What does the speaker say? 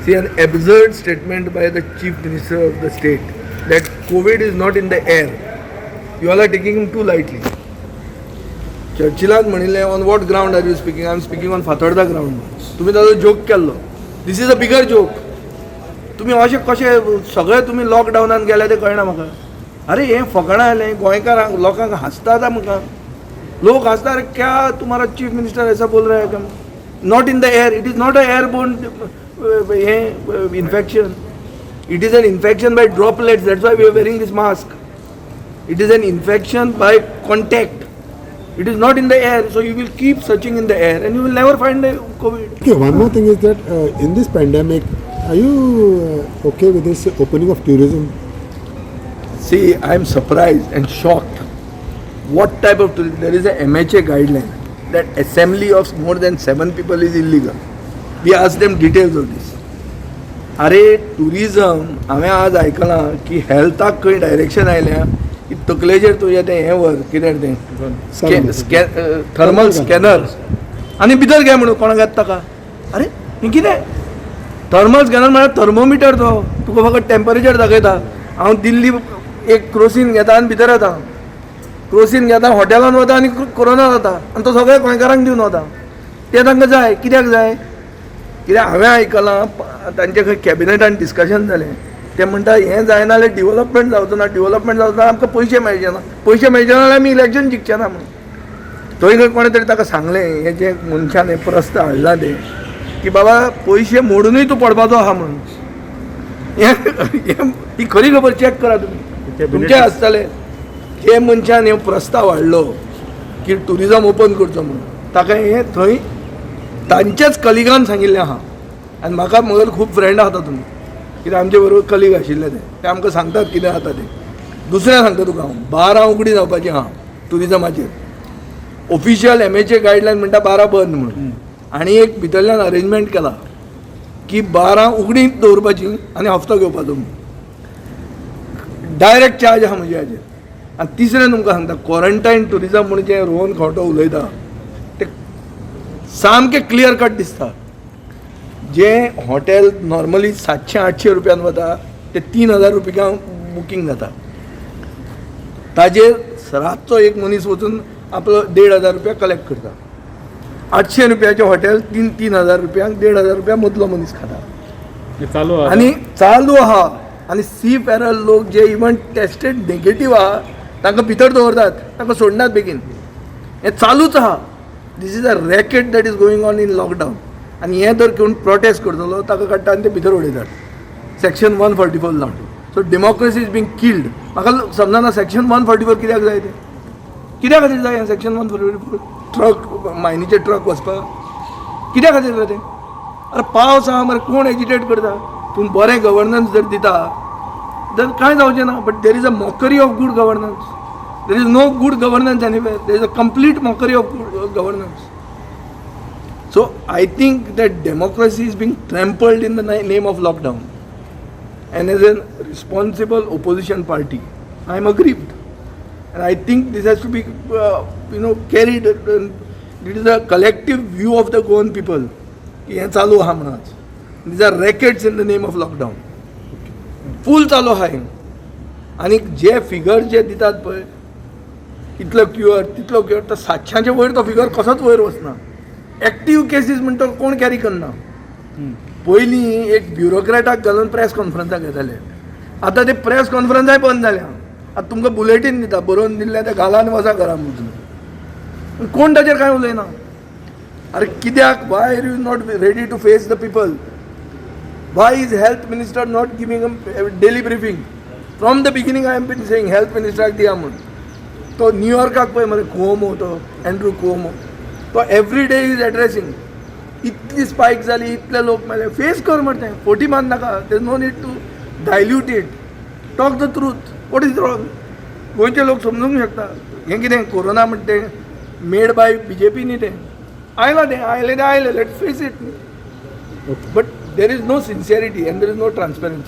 See, an absurd statement by the Chief Minister of the state that COVID is not in the air. You all are taking him too lightly. चर्चिलान म्हणिल्लें, "On what ground are you speaking?" "I am speaking on Fatorda ground." तुमी ताजो joke केल्लो. This is a bigger joke. तुमी अशें कशें सगळे तुमी लॉकडावनान गेले तें कळना म्हाका. अरे, हें फकाणां जालें. गोंयकारांक लोकांक हांसता आतां म्हाका लोक हांसता. "अरे, क्या तुम्हारा चीफ मिनिस्टर ऐसा बोल रहा है, not in the air?" It is not a airborne हें infection. It is an infection by droplets. That's why we are wearing this mask. It is an infection by contact. It is not in the air. So you will keep searching in the air and you will never find the COVID. Okay, one more thing is that in this pandemic, are you okay with this opening of tourism? See, I am surprised and shocked. What type of tourism? There is a MHA guideline that assembly of more than seven people is illegal. We asked them details of this. अरे, tourism हांवें आज आयकलां की हेल्थाक खंय direction आयल्या की तकलेचेर तुजें तें हें व्हर, कितें तें, थर्मल स्कॅनर आनी भितर घे म्हणून कोणाक येता ताका. अरे, हें कितें थर्मल स्कॅनर म्हळ्यार थर्मोमिटर. तो तुका फकत टेम्परेचर दाखयता. हांव दिल्ली एक क्रोसीन घेता आनी भितर येता. क्रोसीन घेता, हॉटेलान वता आनी कोरोना जाता आनी तो सगळ्या गोंयकारांक दिवन वता. ते तांकां जाय. कित्याक जाय? कित्याक हांवें आयकलां, तांचे खंय कॅबिनेटान डिस्कशन जालें. ते म्हणटा, हें जायना जाल्यार डिवलपमेंट जावचो ना, डिवलपमेंट जावचो ना, आमकां पयशे मेळचे ना, पयशे मेळचे ना जाल्यार आमी इलेक्शन जिखचे ना म्हणून. थंय खंय कोणें तरी ताका सांगलें, हें जें मनशान हें प्रस्न हाडला तें, की बाबा, पयशे मोडूनय तूं पडपाचो आहा म्हणून. हें ही खरी खबर, चॅक करा तुमी, तुमचें आसतलें. जे मनशान हे प्रस्ताव हाडलो की टुरिजम ओपन करचो म्हणून, ताका हें थंय तांच्याच कलिगान सांगिल्लें आहा. आनी म्हाका म्हगेले खूब फ्रेंड आहा तुमी, कित्याक आमचे बरोबर कलीग आशिल्ले ते, ते आमकां सांगतात कितें जाता तें. दुसरें सांगता तुका हांव, बारां उगडी जावपाची आहा टुरिजमाचेर. ऑफिशियल एमएचए गायडलायन म्हणटा बारा बंद म्हणून आनी एक भितरल्यान अरेंजमेंट केला की बारां उगडी दवरपाची आनी हप्तो घेवपाचो म्हणून. डायरेक्ट चार्ज आहा म्हज्या हाजेर. आनी तिसरें तुमकां सांगता, क्वॉरंटायन टुरिजम म्हणून जें रोहन खंवटो उलयता ते सामकें क्लियर कट दिसता. जे हॉटेल नॉर्मली 700 800 रुपयान वता, ते 3000 रुपयांक बुकींग जाता. ताजेर रातचो एक मनीस वचून आपलो 1500 रुपया कलेक्ट करता. 800 रुपयाचें हॉटेल 3 3000 रुपयांक 1500 रुपया मदलो मनीस खाता. हे चालू आहा. आनी चालू आहा. आनी सी फेरल लोक जे इवन टेस्टेड नेगेटीव आहा, तांकां भितर दवरतात, तांकां सोडनात बेगीन. हें चालूच आहा. This is a racket that is going on in lockdown. आनी हें जर कोण प्रोटेस्ट करतलो, ताका काडटा आनी ते भितर उडयतात सेक्शन 144 लावन. So democracy is being killed. म्हाका समजना, सेक्शन 144 कित्याक जाय तें? कित्या खातीर जाय सेक्शन 144? ट्रक, मायनीचे ट्रक वचपाक कित्या खातीर जाय तें? अरे, पावस आहा मरे, कोण एजिटेट करता? पूण बरें गवर्नन्स जर दिता तर कांय जावचें ना. But there is a mockery of good governance. There is no good governance anywhere. There is a complete mockery of good governance. So I think that democracy is being trampled in the name of lockdown. And as a responsible opposition party, I am aggrieved. And I think this has to be carried. It is a collective view of the Goan people की हें चालू आहा म्हणून. These are rackets in the name of lockdown. फूल चालू आहा हें. आनी जे figure जे दितात पळय, इतलो क्युअर, तितलो क्युअर, तर 700च्या वयर तो फिगर कसोच वयर वचना. एक्टीव केसीस म्हणटा कोण कॅरी करना. पयलीं एक ब्युरोक्रॅटाक घालून प्रेस कॉन्फरन्साक घेताले. आतां ते प्रेस कॉन्फरन्साय बंद जाल्या. आतां तुमकां बुलेटीन दिता, बरोवन दिल्लें तें घाला आनी वचा घरा वचून. कोण ताचेर कांय उलयना. अरे, कित्याक? Why are you not ready to face the people? Why is health minister not giving daily briefing? From the beginning I am been saying, health मिनिस्टराक दिया म्हूण. तो न्यूयॉर्काक पळय मरे, कुओमो, तो एंड्रू कुओमो, तो एवरी डे is addressing. इतली spike जाली, इतले लोक मेले, फेस कर मरे तें. फटी मार नाका. There no need to dilute it. Talk the truth. What is wrong? गोंयचे लोक समजूंक शकता हें कितें. कोरोना म्हणटा तें मेड बाय बीजेपी न्ही. तें आयलां, तें आयलें, तें आयलें. Let's face it. But there is no sincerity and there is no transparency.